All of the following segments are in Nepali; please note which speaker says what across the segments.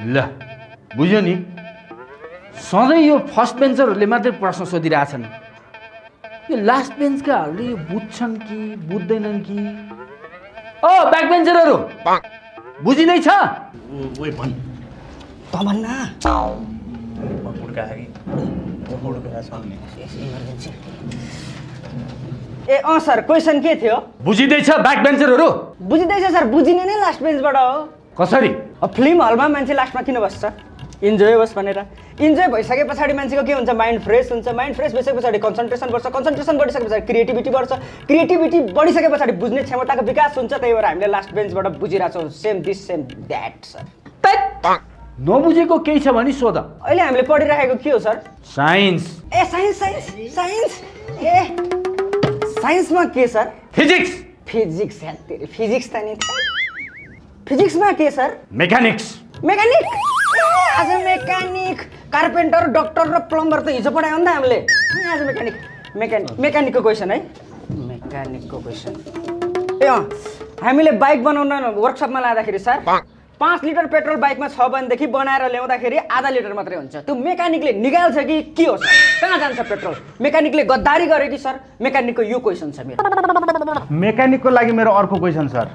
Speaker 1: ल बुझ्यो नि सधैँ यो फर्स्ट बेन्चरहरूले मात्रै प्रश्न सोधिरहेछन् यो लास्ट बेन्चकाहरूले यो बुझ्छन् कि बुझ्दैनन् कि ओ ब्याक बेन्चरहरू बुझिँदैछ
Speaker 2: ए अँ सर क्वेसन के थियो
Speaker 1: बुझिँदैछ ब्याक बेन्चरहरू
Speaker 2: बुझिँदैछ सर बुझिने नै लास्ट बेन्चबाट हो
Speaker 1: कसरी
Speaker 2: फिल्म हलमा मान्छे लास्टमा किन बस्छ इन्जोय होस् भनेर इन्जोय भइसके पछाडि मान्छेको के हुन्छ माइन्ड फ्रेस हुन्छ माइन्ड फ्रेस भइसके पछाडि कन्सन्ट्रेसन बढ्छ कन्सन्ट्रेसन बढिसके पछाडि क्रिएटिभिटी बढ्छ क्रिएटिभिटी बढिसके पछाडि बुझ्ने क्षमताको विकास हुन्छ त्यही भएर हामीले लास्ट बेन्चबाट बुझिरहेछौँ same this same that sir
Speaker 1: नबुझेको केही छ भने सोध
Speaker 2: अहिले हामीले पढिरहेको के हो सर
Speaker 1: साइन्स
Speaker 2: ए साइन्स साइन्स साइन्स ए साइन्समा के सर
Speaker 1: फिजिक्स
Speaker 2: फिजिक्स यार तेरो फिजिक्स त नि फिजिक्समा के सर
Speaker 1: मेकानिक्स
Speaker 2: मेकानिक आज मेकानिक कार्पेन्टर डक्टर र प्लम्बर त हिजो पढायो नि त हामीले आज मेकानिकको क्वेसन है मेकानिकको क्वेसन ए अँ हामीले बाइक बनाउन वर्कसपमा लाँदाखेरि सर 5 लिटर पेट्रोल बाइकमा छ भनेदेखि बनाएर ल्याउँदाखेरि आधा लिटर मात्रै हुन्छ त्यो मेकानिकले निकाल्छ कि के हो सर कहाँ जान्छ पेट्रोल मेकानिकले गद्दारी गर्यो कि सर मेकानिकको यो क्वेसन छ मेरो
Speaker 3: मेकानिकको लागि मेरो अर्को क्वेसन सर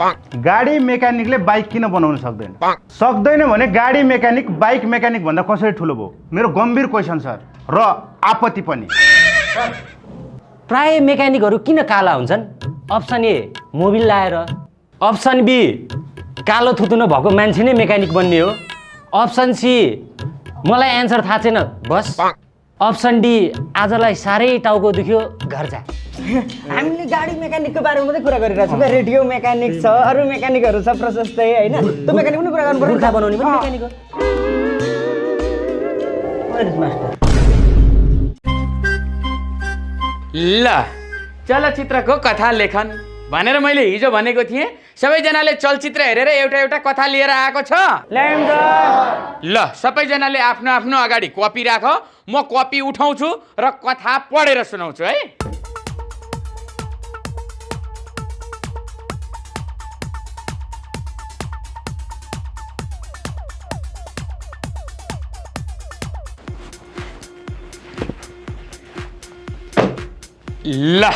Speaker 3: गाडी मेकानिकले बाइक किन बनाउन सक्दैन भने गाडी मेकानिक बाइक मेकानिक भन्दा कसरी ठुलो भयो मेरो गम्भीर क्वेसन सर र आपत्ति पनि
Speaker 4: प्राय मेकानिकहरू किन काला हुन्छन् अप्सन ए मोबिल लाएर अप्सन बी कालो थुतुनो भएको मान्छे नै मेकानिक बन्ने हो अप्सन सी मलाई एन्सर थाहा छैन बस अप्सन डी आजलाई साह्रै टाउको दुख्यो घर जा
Speaker 2: हामीले गाडी मेकानिकको बारेमा मात्रै कुरा गरिरहेको छौँ रेडियो मेकानिक छ अरू मेकानिकहरू छ प्रशस्तै होइन त्यो मेकानिक पनि कुरा गर्नु पर्यो
Speaker 4: मुर्खा बनाउने पनि मेकानिक हो
Speaker 5: ल चलचित्रको कथा लेखन भनेर मैले हिजो भनेको थिएँ सबैजनाले चलचित्र हेरेर एउटा एउटा कथा लिएर आएको छ ल सबैजनाले आफ्नो आफ्नो अगाडि कपी राख म कपी उठाउँछु र कथा पढेर सुनाउँछु है ल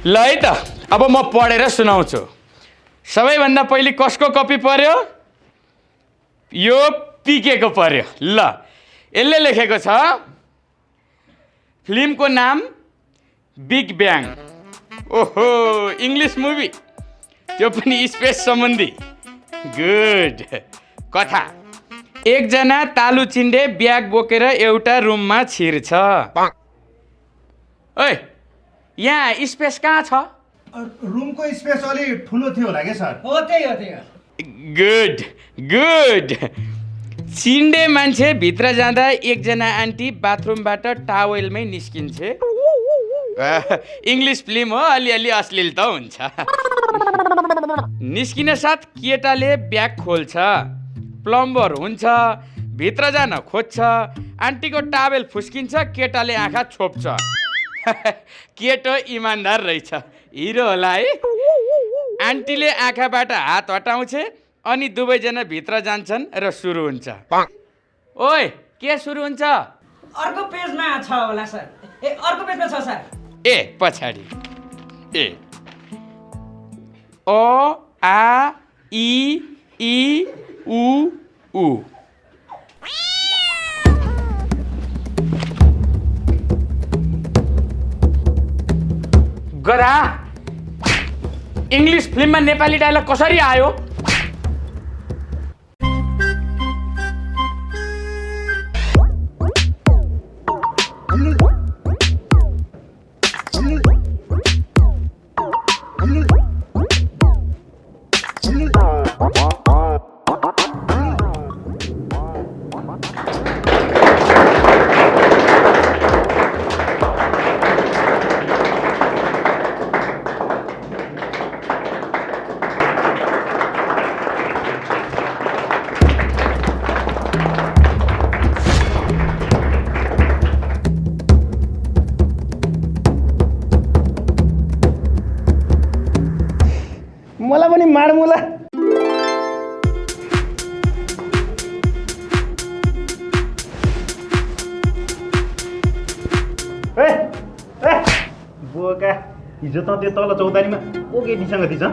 Speaker 5: ल है त अब म पढेर सुनाउँछु सबैभन्दा पहिले कसको कपी पर्यो यो पिकेको पर्यो ल यसले लेखेको छ फिल्मको नाम बिग ब्याङ ओहो इङ्ग्लिस मुभी त्यो पनि स्पेस सम्बन्धी गुड कथा एकजना तालु चिन्डे ब्याग बोकेर एउटा रुममा छिर्छ ओइ यहाँ स्पेस कहाँ छ
Speaker 3: रुमको स्पेस अलि ठुलो थियो होला के सर
Speaker 2: हो त्यही हो
Speaker 5: गुड गुड चिन्डे मान्छे भित्र जाँदा एकजना आन्टी बाथरुमबाट टावेलमै निस्किन्छे इङ्ग्लिस फिल्म हो अलिअलि अश्लील त हुन्छ निस्किन साथ केटाले ब्याग खोल्छ प्लम्बर हुन्छ भित्र जान खोज्छ आन्टीको टावेल फुस्किन्छ केटाले आँखा छोप्छ केटो इमान्दार रहेछ हिरो होला है आन्टीले आँखाबाट हात हटाउँछ अनि दुवैजना भित्र जान्छन् र सुरु हुन्छ ओए के सुरु हुन्छ
Speaker 2: अर्को पेजमा छ होला सर ए अर्को पेजमा छ सर
Speaker 5: ए पछाडि ए ओ आ इ उ गधा इङ्ग्लिस फिल्ममा नेपाली डायलग कसरी आयो
Speaker 3: हिजो त त्यो तल चौतारीमा को केटीसँग थिइस्?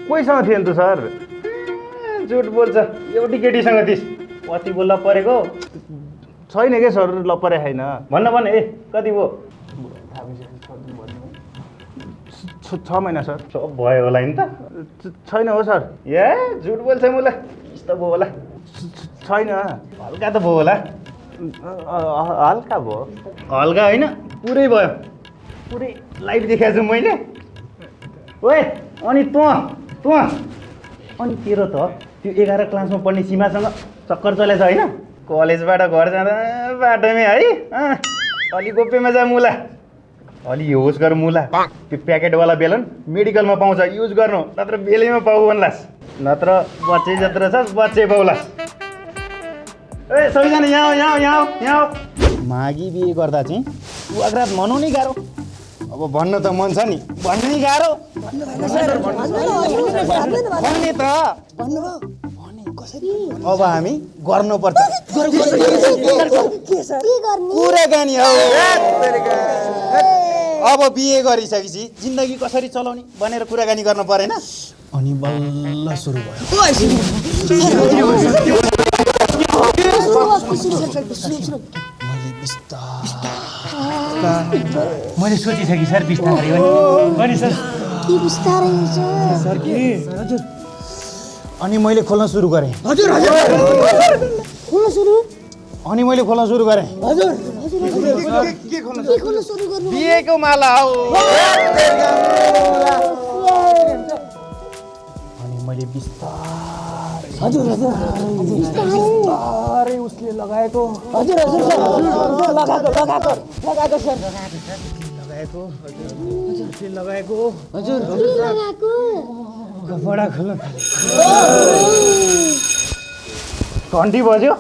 Speaker 3: कोहीसँग थिएन त सर? झुट बोल्छ, एउटी केटीसँग थिइस्। कति बो लपरेको? छैन के सर, लपरे छैन। भन्न ए कति भयो? 6 महिना सर। भयो होला नि त? छैन हो सर। ए झुट बोल्छ मलाई, यस्तो भयो होला। छैन, हल्का त भयो होला। हल्का भयो? हल्का होइन, पुरै भयो, पुरै लाइभ देखाएको छु मैले। ओए अनि तँ अनि तेरो त त्यो 11 क्लासमा पढ्ने सीमासँग चक्कर चलेछ होइन? कलेजबाट घर जाँदा बाटोमै है, अलि गोप्यमा जा मुला, अलि युज गर मुला। त्यो प्याकेटवाला बेलन मेडिकलमा पाउँछ, युज गर्नु, नत्र बेलैमा पाउ भन्लास्, नत्र बच्चे जत्र छ बच्चे पाउलास्। ए सबैजना यहाँ मागी बिहे गर्दा चाहिँ वाग्रात मनाउनै गाह्रो। अब भन्न त मन छ नि, भन्नै गाह्रो। भन्ने त अब हामी गर्नुपर्छ। कुराकानी हो। अब बिहे गरिसकेपछि जिन्दगी कसरी चलाउने भनेर कुराकानी गर्नु परेन? अनि बल्ल सुरु भयो। मैले सोचिसकेँ सर, बिस्तारै अनि सर अनि मैले खोल्न सुरु गरेँ। हजुर अनि मैले खोल्न सुरु गरेँ। बिहेको माला हो। अनि मैले बिस्तारै उसले लगाएको। हजुर कपडा खोल्न घन्टी बज्यो,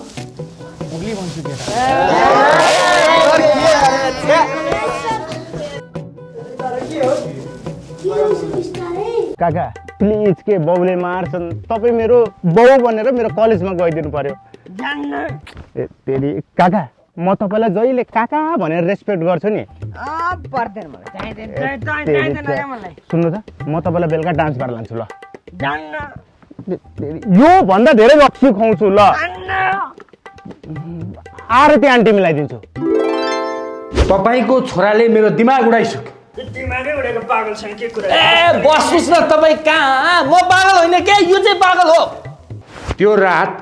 Speaker 3: उग्ली भन्छु केटा। काका प्लिज के बाउले मार्छन्, तपाईँ मेरो बाउ भनेर मेरो कलेजमा गइदिनु पर्यो। ए तेरी काका, म तपाईँलाई जहिले काका भनेर रेस्पेक्ट गर्छु नि। सुन्नु त, म तपाईँलाई बेलुका डान्स गरेर लान्छु ल। यो भन्दा धेरै रक्सी खुवाउँछु ल। आरती आन्टी मिलाइदिन्छु।
Speaker 1: तपाईँको छोराले मेरो दिमाग उडाइसक्यो।
Speaker 2: दिमागै उडेको पागल छैन के कुरा?
Speaker 1: ए बस्नुहोस् न तपाईँ, कहाँ? म पागल होइन के, यो चाहिँ पागल हो। त्यो रात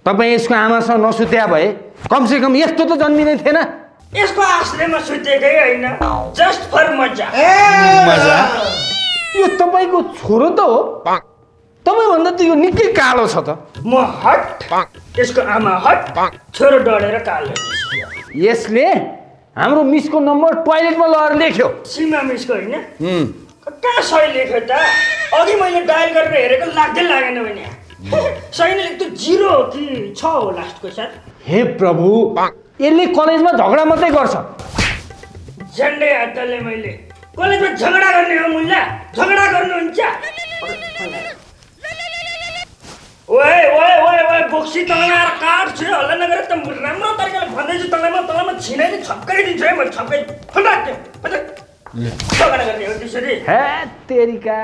Speaker 1: तपाईँ यसको आमासँग नसुत्या भए कमसेकम यस्तो त जन्मिँदै थिएन।
Speaker 2: यसको आश्रय म सुतेकै होइन, जस्ट फर मजा।
Speaker 1: मजा? यो तपाईँको छोरो त हो, तपाईँभन्दा त यो निकै कालो छ त।
Speaker 2: म हट, यसको आमा हट, छोरो डढेर कालो निस्कियो।
Speaker 1: यसले हाम्रो मिसको नम्बर टोयलेटमा लगेर लेख्यो।
Speaker 2: सीमा मिसको होइन? कहाँ सही लेख्यो त? अघि मैले डायल गरेर हेरेको लाग्दै लागेन भने। सही नै लेख्यो, 0 हो कि 6 हो लास्ट क्वेसन?
Speaker 1: हे प्रभु, यसले कलेजमा झगडा मात्रै गर्छ।
Speaker 2: झन्डै हातले मैले कलेजमा झगडा गर्ने हो मुल्ला? झगडा गर्नुहुन्छ? ओए बोक्सी तँलाई आएर काट्छु, हल्ला नगरेर त राम्रो तरिकाले भन्दैछु तँलाई, म छिनाइदिनु छप्काइदिन्छु है, म छप्काइ झगडा गर्ने हो त्यसरी?
Speaker 1: हे तेरिका,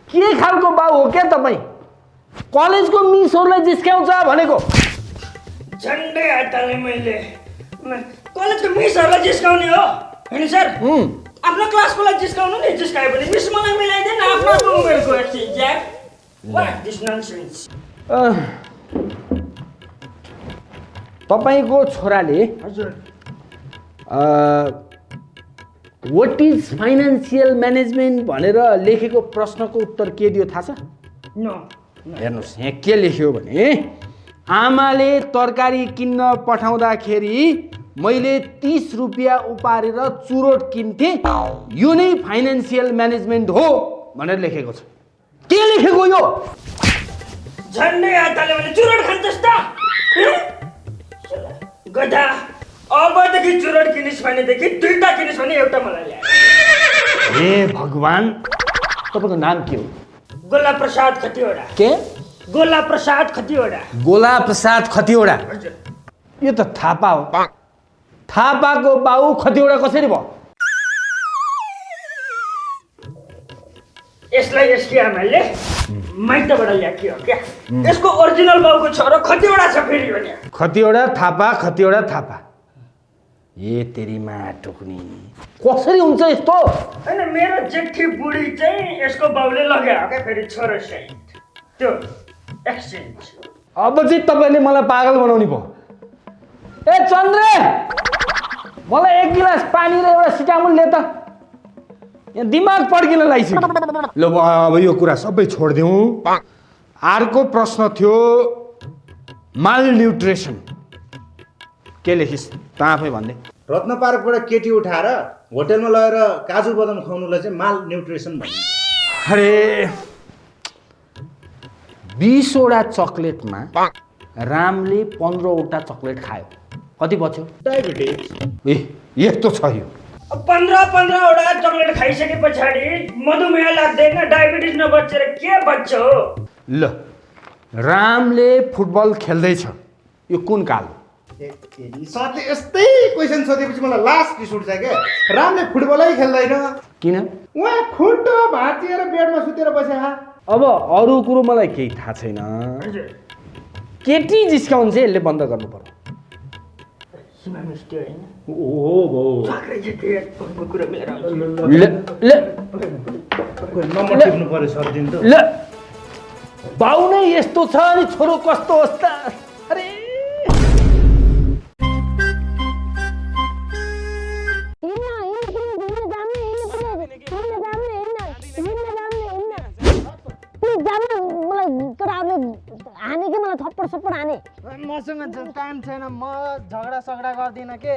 Speaker 1: के खालको बाउ हो क्या तपाईँ? कलेजको मिसहरूलाई जिस्क्याउँछ भनेको।
Speaker 2: झन्डै हातले मैले कलेजको मिसहरूलाई जिस्काउने हो होइन सर? आफ्नो क्लासकोलाई जिस्काउनु नि, जिस्कायो भने मिस मलाई मिलाइदिएन आफ्नो उमेरको एक्सचेन्ज। What this nonsense?
Speaker 1: तपाईँको छोराले
Speaker 2: हजुर
Speaker 1: व्हाट इज फाइनेन्सियल म्यानेजमेन्ट भनेर लेखेको प्रश्नको उत्तर के दियो थाहा छ? हेर्नुहोस् यहाँ के लेख्यो भने, आमाले तरकारी किन्न पठाउँदाखेरि मैले 30 रुपियाँ उपारेर चुरोट किन्थेँ, यो नै फाइनेन्सियल म्यानेजमेन्ट हो भनेर लेखेको छ। के लेखेको यो?
Speaker 2: झन्डै हातले भने चुरोट खान्छस् त गधा? अबदेखि चुरोट किनिस् भनेदेखि 2टा किनिस् भने एउटा मलाई ल्याए।
Speaker 1: हे भगवान्, तपाईँको नाम के हो?
Speaker 2: गोला प्रसाद खतिवडा।
Speaker 1: के?
Speaker 2: गोला प्रसाद खतिवडा।
Speaker 1: गोला प्रसाद खतिवडा? यो त थापा हो। थापाको बाउ खतिवडा कसरी भयो?
Speaker 2: यसलाई यसकी आमाले माइतबाट ल्याएको हो क्या यसको ओरिजिनल बाउको छोरो कतिवटा छ फेरि भने
Speaker 1: कतिवटा थापा ए तेरी मा टुक्नी कसरी हुन्छ यस्तो
Speaker 2: होइन मेरो जेठी बुढी चाहिँ यसको बाउले लगायो क्या फेरि छोरो सहित त्यो एक्सचेन्ज
Speaker 1: अब चाहिँ तपाईँले मलाई पागल बनाउने भयो ए चन्द्रे मलाई एक गिलास पानी र एउटा सिटामुल ले त यहाँ दिमाग पड्किन लागिसक्यो ल अब यो कुरा सबै छोडिदिउँ अर्को प्रश्न थियो माल न्युट्रिसन के लेखिस् त आफै भन्दै
Speaker 3: रत्न पार्कबाट केटी उठाएर होटेलमा लगेर काजु बदाम खुवाउनुलाई चाहिँ माल न्युट्रिसन भन्छ।
Speaker 1: अरे 20वटा चक्लेटमा रामले 15वटा चक्लेट खायो कति बच्यो
Speaker 3: डायबिटिज
Speaker 1: ए यस्तो छ यो
Speaker 2: 15-15वटा चक्लेट खाइसके पछाडि मधुमेह लाग्दैन डायबिटिज नबचेर के बच्छ हो
Speaker 1: ल रामले फुटबल खेल्दैछ यो कुन काल
Speaker 3: सरले यस्तै क्वेसन सोधेपछि मलाई लास्ट रिस उठ्छ क्या रामले फुटबलै खेल्दैन
Speaker 1: किन
Speaker 3: उहाँ खुट्टो भाँचिएर बेडमा सुतेर बस्या
Speaker 1: अब अरू कुरो मलाई केही थाहा छैन केटी जिस्काउनु चाहिँ यसले बन्द गर्नु पर्यो
Speaker 3: नम्बर टिप्नु पर्यो सर दिन त
Speaker 1: ल बाउ नै यस्तो छ अनि छोरो कस्तो होस् त अरे
Speaker 6: हाने कि मलाई थप्पड सप्पड हाने
Speaker 2: मसँग टाइम छैन म झगडा सगडा गर्दिनँ के